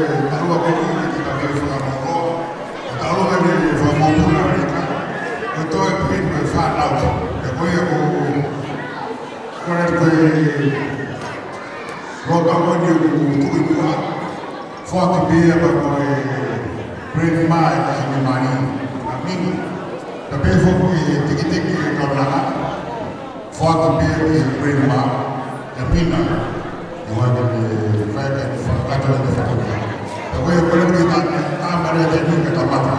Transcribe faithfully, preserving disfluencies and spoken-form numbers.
Talu ko eni ke tau fai fakamoʻoni, talu ko eni fakamoʻoni ʻa e Amerika, ko e toe pin ko e fānau. Pea ko ia ko, ko e ko e loka ko eni ʻoku tuʻu ʻi tuʻa, foaki pē ia pea ko e Brand Mart ʻa e mali, ʻa Mina. Pea pehē foki e tikitiki ʻe kaunanga. Foaki pē ia ki he Brand Mart, ʻe Mina, ʻi hono fai ʻaki e fakakakato ʻo e fakakakato. Pea ko ia ko e lelei ke tau, tau mare te ni ke tau mata.